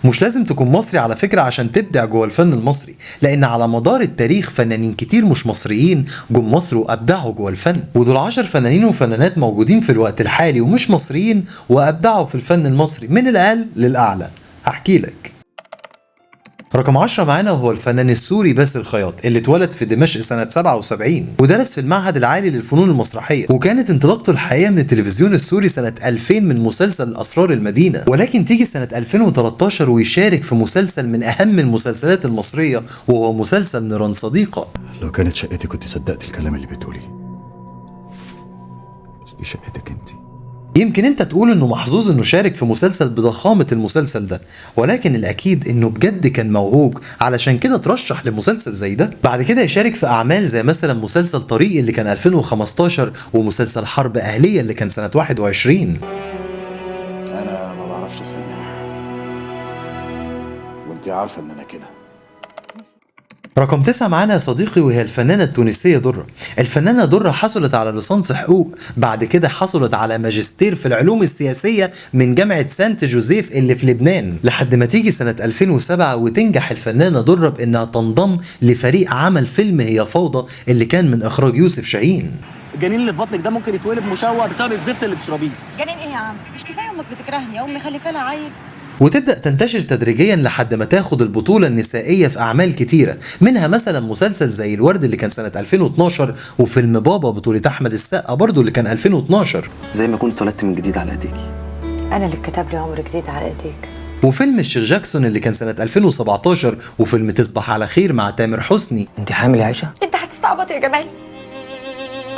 مش لازم تكون مصري على فكرة عشان تبدع جوه الفن المصري، لأن على مدار التاريخ فنانين كتير مش مصريين جم مصر وأبدعوا جوه الفن، ودول 10 فنانين وفنانات موجودين في الوقت الحالي ومش مصريين وأبدعوا في الفن المصري من الأقل للأعلى. هحكي لك. رقم 10 معانا وهو الفنان السوري باسل خياط، اللي اتولد في دمشق سنة 77 ودرس في المعهد العالي للفنون المسرحية، وكانت انطلاقته الحقيقية من التلفزيون السوري سنة 2000 من مسلسل أسرار المدينة، ولكن تيجي سنة 2013 ويشارك في مسلسل من أهم المسلسلات المصرية وهو مسلسل نيران صديقة. لو كانت شقتي كنت صدقت الكلام اللي بتقوليه، بس دي شقتك انت. يمكن انت تقول انه محظوظ انه شارك في مسلسل بضخامة المسلسل ده، ولكن الاكيد انه بجد كان موهوب علشان كده ترشح لمسلسل زي ده. بعد كده يشارك في اعمال زي مثلا مسلسل طريق اللي كان 2015 ومسلسل حرب اهلية اللي كان سنة 21. انا ما بعرفش اسامح، وانت عارفه ان انا كده. رقم 9 معانا يا صديقي وهي الفنانة التونسية درة. الفنانة درة حصلت على ليسانس حقوق، بعد كده حصلت على ماجستير في العلوم السياسية من جامعة سانت جوزيف اللي في لبنان، لحد ما تيجي سنة 2007 وتنجح الفنانة درة بأنها تنضم لفريق عمل فيلم هي فوضى اللي كان من إخراج يوسف شاهين. الجنين اللي في بطنك ده ممكن يتولد مشوه بسبب الزفت اللي بتشربيه. جنين ايه يا عم؟ مش كفاية امك بتكرهني، امي خلفه لها عيل. وتبدأ تنتشر تدريجيا لحد ما تاخد البطولة النسائية في أعمال كتيرة، منها مثلا مسلسل زي الورد اللي كان سنة 2012، وفيلم بابا بطولة أحمد السقا برضو اللي كان 2012، زي ما كنت اتولدت من جديد على ايديكي. انا اللي اتكتب لي عمر جديد على ايديك. وفيلم الشيخ جاكسون اللي كان سنة 2017، وفيلم تصبح على خير مع تامر حسني. انت حامل يا عائشة؟ انت هتستعبط يا جمال.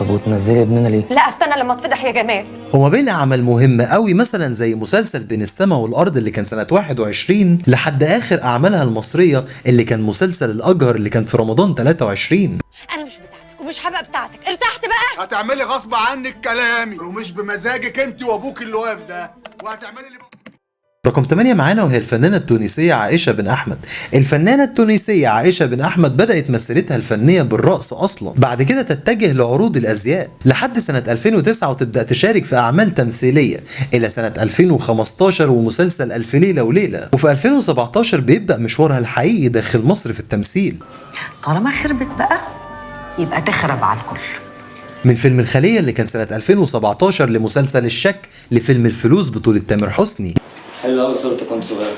طب وتنزلي ابننا ليه؟ لا استنى لما اتفضح يا جمال. وما بين أعمال مهمة قوي مثلا زي مسلسل بين السماء والأرض اللي كان سنة 21، لحد آخر أعمالها المصرية اللي كان مسلسل الأجهر اللي كان في رمضان 23. انا مش بتاعتك ومش هبقى بتاعتك، ارتحت بقى؟ هتعملي غصب عنك كلامي ومش بمزاجك انت وابوك اللي واقف ده، وهتعملي اللي رقم 8 معانا وهي الفنانة التونسية عائشة بن أحمد. الفنانة التونسية عائشة بن أحمد بدأت مسيرتها الفنية بالرقص أصلا، بعد كده تتجه لعروض الأزياء لحد سنة 2009 وتبدأ تشارك في أعمال تمثيلية إلى سنة 2015 ومسلسل ألف ليلة وليلة، وفي 2017 بيبدأ مشوارها الحقيقي داخل مصر في التمثيل. طالما خربت بقى يبقى تخرب على الكل. من فيلم الخلية اللي كان سنة 2017 لمسلسل الشك لفيلم الفلوس بطولة تامر حسني. حلو قوي صورتك وانت صغير.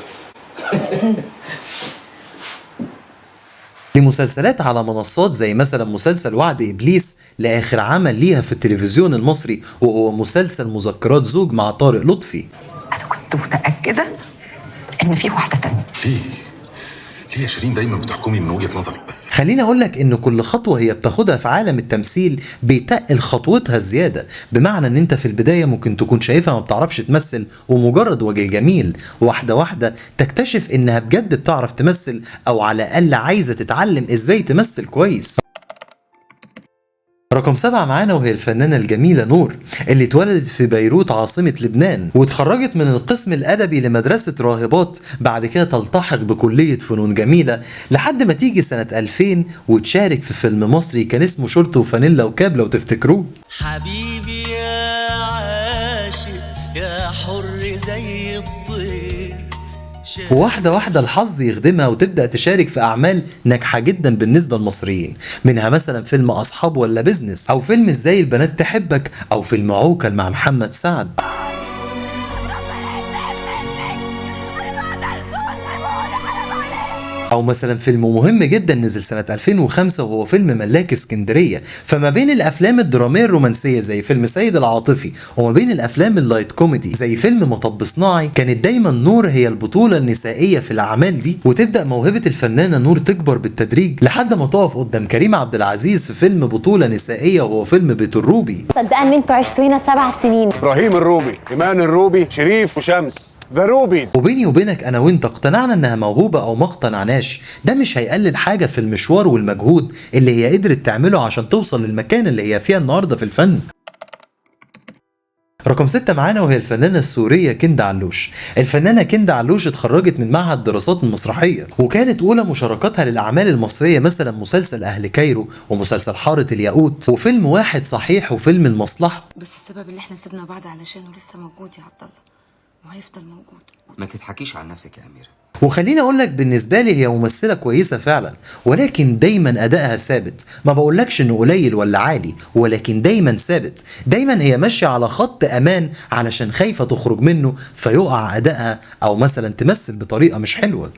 لمسلسلات على منصات زي مثلا مسلسل وعد إبليس لآخر عمل ليها في التلفزيون المصري وهو مسلسل مذكرات زوج مع طارق لطفي. انا كنت متاكدة ان في واحدة تانية. ليه؟ ليه يا شيرين دايما بتحكمي من وجهة نظرك بس؟ خليني اقول لك ان كل خطوة هي بتاخدها في عالم التمثيل بيتقل خطوتها زيادة، بمعنى ان انت في البداية ممكن تكون شايفها ما بتعرفش تمثل ومجرد وجه جميل، واحدة واحدة تكتشف انها بجد بتعرف تمثل او على الاقل عايزه تتعلم ازاي تمثل كويس. رقم 7 معانا وهي الفنانة الجميلة نور، اللي اتولدت في بيروت عاصمة لبنان واتخرجت من القسم الأدبي لمدرسة راهبات، بعد كده تلتحق بكلية فنون جميلة لحد ما تيجي سنة 2000 وتشارك في فيلم مصري كان اسمه شورت وفانيلا وكاب لو تفتكروه. حبيبي يا عاشق يا حر زي الطير. وواحدة واحدة الحظ يخدمها وتبدأ تشارك في أعمال ناجحة جدا بالنسبة للمصريين، منها مثلا فيلم أصحاب ولا بيزنس، أو فيلم إزاي البنات تحبك، أو فيلم عوكل مع محمد سعد. أو مثلا فيلم مهم جدا نزل سنة 2005 وهو فيلم ملاك اسكندرية. فما بين الأفلام الدرامية الرومانسية زي فيلم سيد العاطفي وما بين الأفلام ال light comedy زي فيلم مطب صناعي، كانت دايما نور هي البطولة النسائية في الأعمال دي. وتبدأ موهبة الفنانة نور تكبر بالتدريج لحد ما تقف قدام كريم عبد العزيز في فيلم بطولة نسائية وهو فيلم بيت الروبي. صدقني ان انتوا عشتوا هنا 7 سنين. ابراهيم الروبي، ايمان الروبي، شريف وشمس، The Roubys. وبيني وبينك انا وانت اقتنعنا انها موهوبه او ما اقتنعناش، ده مش هيقلل حاجة في المشوار والمجهود اللي هي قدرت تعمله عشان توصل للمكان اللي هي فيها النهارده في الفن. رقم 6 معانا وهي الفنانة السورية كندا علوش. الفنانة كندا علوش اتخرجت من معهد دراسات المسرحية، وكانت أولى مشاركاتها للأعمال المصرية مثلا مسلسل أهل كايرو ومسلسل حارة الياقوت وفيلم واحد صحيح وفيلم المصلحة. بس السبب اللي احنا سيبنا بعض علشانه لسه موجود يا عبد الله، وهيفضل موجود. ما تضحكيش على نفسك يا أميرة. وخليني اقول لك بالنسبة لي هي ممثلة كويسة فعلا، ولكن دايما ادائها ثابت، ما بقولكش انه قليل ولا عالي، ولكن دايما ثابت، دايما هي ماشية على خط امان علشان خايفة تخرج منه فيقع ادائها او مثلا تمثل بطريقة مش حلوة.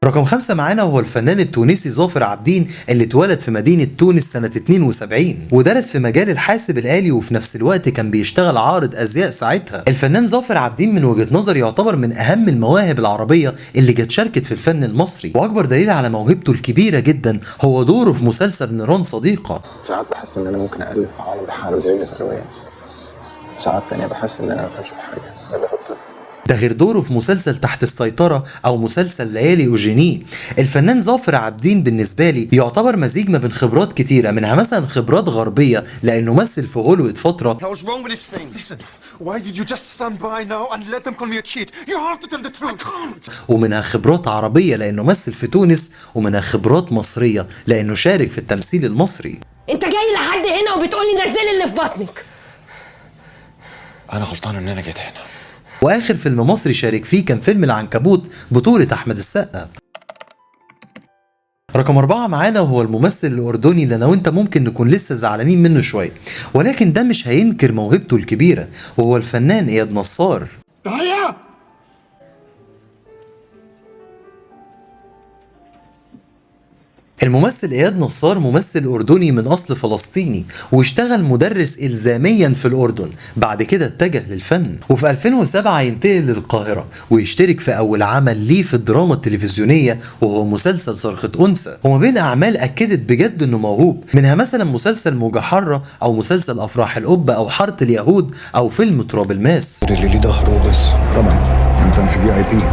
رقم 5 معانا هو الفنان التونسي ظافر عابدين اللي اتولد في مدينة تونس سنة 72 ودرس في مجال الحاسب الآلي، وفي نفس الوقت كان بيشتغل عارض أزياء ساعتها. الفنان ظافر عابدين من وجهة نظري يعتبر من أهم المواهب العربية اللي جت شاركت في الفن المصري، وأكبر دليل على موهبته الكبيرة جدا هو دوره في مسلسل نيران صديقة. ساعات بحس إن أنا ممكن أألف في عالم لحاله زي اللي في الرواية، ساعات تانية بحس إن أنا ما بفهمش في حاجة اللي في الطب. ده غير دوره في مسلسل تحت السيطرة أو مسلسل ليالي أوجيني. الفنان ظافر عابدين بالنسبة لي يعتبر مزيج ما بين خبرات كتيرة، منها مثلا خبرات غربية لأنه مثل في هوليوود فترة، ومنها خبرات عربية لأنه مثل في تونس، ومنها خبرات مصرية لأنه شارك في التمثيل المصري. انت جاي لحد هنا وبتقولي نزلي اللي في بطنك؟ أنا غلطان إن أنا جيت هنا. واخر فيلم مصري شارك فيه كان فيلم العنكبوت بطولة احمد السقا. رقم 4 معانا وهو الممثل الاردني اللي انا وانت ممكن نكون لسه زعلانين منه شوية، ولكن ده مش هينكر موهبته الكبيرة، وهو الفنان اياد نصار. تحية. الممثل إياد نصار ممثل أردني من أصل فلسطيني، واشتغل مدرس إلزاميا في الأردن، بعد كده اتجه للفن، وفي 2007 ينتقل للقاهرة ويشترك في أول عمل ليه في الدراما التلفزيونية وهو مسلسل صرخة أنثى. وما بين أعمال أكدت بجد إنه موهوب، منها مثلا مسلسل موجة حارة أو مسلسل أفراح القبة أو حارة اليهود أو فيلم تراب الماس. اللي ليه ظهره بس طبعا انت مش VIP.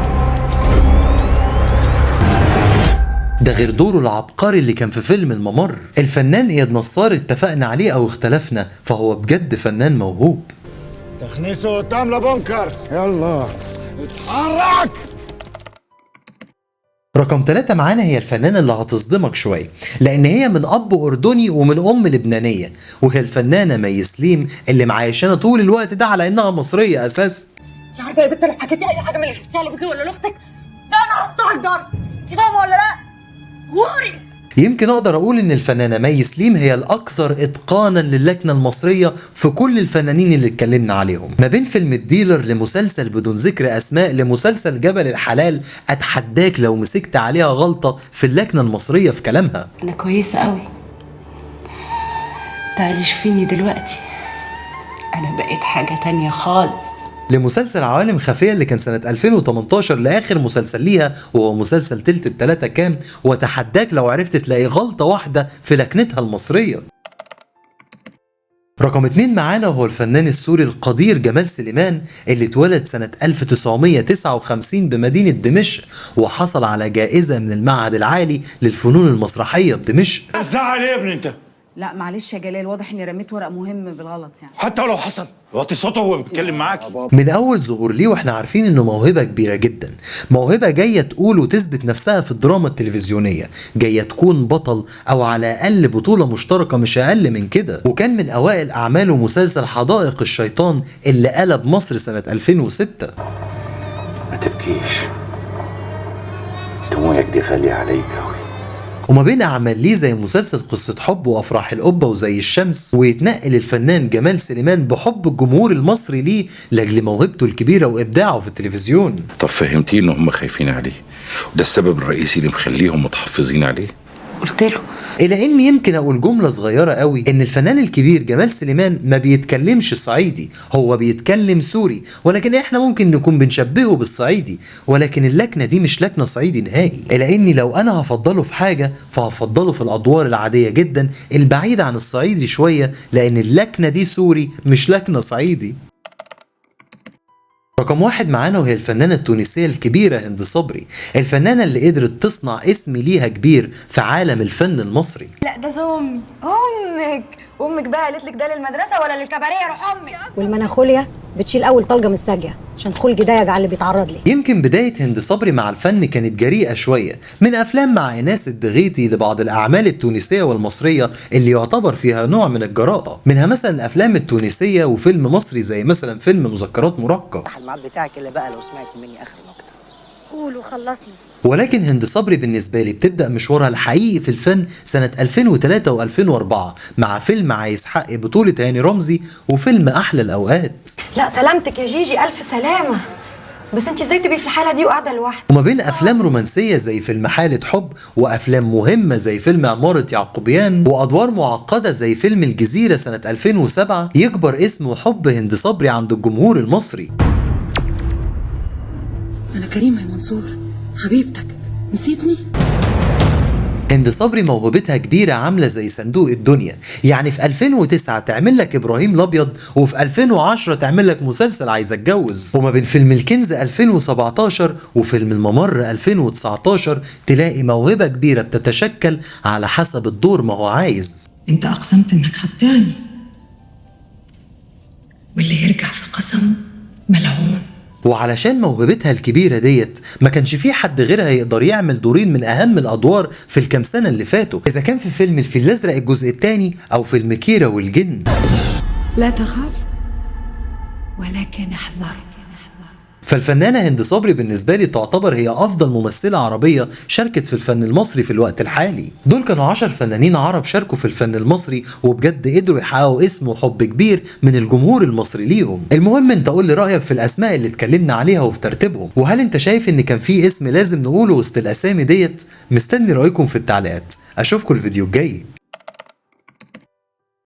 ده غير دوره العبقري اللي كان في فيلم الممر. الفنان إياد نصار اتفقنا عليه أو اختلفنا فهو بجد فنان موهوب. تخنيسه قدام لبنكر، يلا اتحرك. رقم 3 معانا هي الفنانة اللي هتصدمك شوية، لأن هي من أب أردني ومن أم لبنانية، وهي الفنانة مي سليم اللي معايشانا طول الوقت ده على إنها مصرية أساس. مش عارفة يا بنت لو حكيتي أي حاجة من اللي شفتيها لأبوكي ولا لأختك ده أنا هقطعك ضرب، أنت فاهمة ولا لأ؟ يمكن اقدر اقول ان الفنانة مي سليم هي الاكثر اتقانا للكنه المصرية في كل الفنانين اللي اتكلمنا عليهم، ما بين فيلم الديلر لمسلسل بدون ذكر اسماء لمسلسل جبل الحلال. اتحداك لو مسكت عليها غلطه في اللكنة المصرية في كلامها. انا كويسة قوي، تعالي شوفيني دلوقتي، انا بقيت حاجة تانية خالص. لمسلسل عوالم خفية اللي كان سنة 2018 لآخر مسلسل ليها وهو مسلسل تلت التلاتة كام، وتحداك لو عرفت تلاقي غلطة واحدة في لكنتها المصرية. رقم 2 معانا وهو الفنان السوري القدير جمال سليمان اللي اتولد سنة 1959 بمدينة دمشق، وحصل على جائزة من المعهد العالي للفنون المسرحية بدمشق. زعل ايه يا ابني انت؟ لا معلش يا جلال، واضح اني رميت ورق مهم بالغلط يعني. حتى ولو حصل وطي صوته وهو بيتكلم معاك. من اول ظهور ليه واحنا عارفين انه موهبة كبيرة جدا، موهبة جاية تقول وتثبت نفسها في الدراما التلفزيونية، جاية تكون بطل او على الاقل بطوله مشتركة مش اقل من كده. وكان من اوائل اعماله مسلسل حدائق الشيطان اللي قلب مصر سنة 2006. ما تبكيش، دموعك دي غالية عليا قوي. وما بين أعمال ليه زي مسلسل قصة حب وأفراح القبة وزي الشمس، ويتنقل الفنان جمال سليمان بحب الجمهور المصري ليه لأجل موهبته الكبيرة وإبداعه في التلفزيون. طب فهمتيه إن هم خايفين عليه، وده السبب الرئيسي اللي مخليهم متحفظين عليه؟ قلت له. إلى إن يمكن أقول جملة صغيرة قوي، إن الفنان الكبير جمال سليمان ما بيتكلمش صعيدي، هو بيتكلم سوري، ولكن إحنا ممكن نكون بنشبهه بالصعيدي، ولكن اللكنة دي مش لكنة صعيدي نهائي. إلى إني لو أنا هفضله في حاجة فهفضله في الأدوار العادية جدا البعيدة عن الصعيدي شوية، لأن اللكنة دي سوري مش لكنة صعيدي. رقم 1 معانا وهي الفنانة التونسية الكبيرة هند صبري، الفنانة اللي قدرت تصنع اسم ليها كبير في عالم الفن المصري. لا ده امي. امك؟ امك بقى قالت لك ده للمدرسة ولا للكباريه؟ روح امك. والمناخوليا بتشيل اول طلقه من الساجيه عشان خلقي ضيق على اللي بيتعرض لي. يمكن بداية هند صبري مع الفن كانت جريئة شوية، من أفلام مع إيناس الدغيتي لبعض الأعمال التونسية والمصرية اللي يعتبر فيها نوع من الجراءة، منها مثلا الأفلام التونسية وفيلم مصري زي مثلا فيلم مذكرات مراهقة. الميعاد بتاعك اللي بقى لو سمعت مني آخر نكتة. قول وخلصني. ولكن هند صبري بالنسبة لي بتبدأ مشوارها الحقيقي في الفن سنة 2003 و2004 مع فيلم عايز حقي بطولة هاني رمزي وفيلم أحلى الأوقات. لا سلامتك يا جيجي، الف سلامه. بس انت ازاي تبقي في الحالة دي وقاعدة لوحدك؟ وما بين أفلام رومانسية زي فيلم حالة حب، وأفلام مهمة زي فيلم عمارة يعقوبيان، وأدوار معقدة زي فيلم الجزيرة سنة 2007، يكبر اسم وحب هند صبري عند الجمهور المصري. انا كريمة يا منصور حبيبتك، نسيتني؟ هند صبري موهبتها كبيرة عاملة زي صندوق الدنيا، يعني في 2009 تعمل لك إبراهيم الأبيض، وفي 2010 تعمل لك مسلسل عايز أتجوز، وما بين فيلم الكنز 2017 وفيلم الممر 2019 تلاقي موهبة كبيرة بتتشكل على حسب الدور ما هو عايز. انت اقسمت انك هتطيعني، واللي يرجع في قسمه ملعون. وعلشان موهبتها الكبيرة ديت ما كانش في حد غيرها يقدر يعمل دورين من أهم الأدوار في الكام سنة اللي فاتوا، إذا كان في فيلم الفيل الأزرق الجزء الثاني أو فيلم كيرة والجن. لا تخاف ولكن احذر. فالفنانة هند صبري بالنسبة لي تعتبر هي أفضل ممثلة عربية شاركت في الفن المصري في الوقت الحالي. دول كانوا 10 فنانين عرب شاركوا في الفن المصري وبجد قدروا يحققوا اسم وحب كبير من الجمهور المصري ليهم. المهم انت قول لي رأيك في الأسماء اللي اتكلمنا عليها وفي ترتيبهم، وهل انت شايف ان كان في اسم لازم نقوله وسط الأسامي ديت؟ مستني رأيكم في التعليقات. أشوفكم الفيديو الجاي.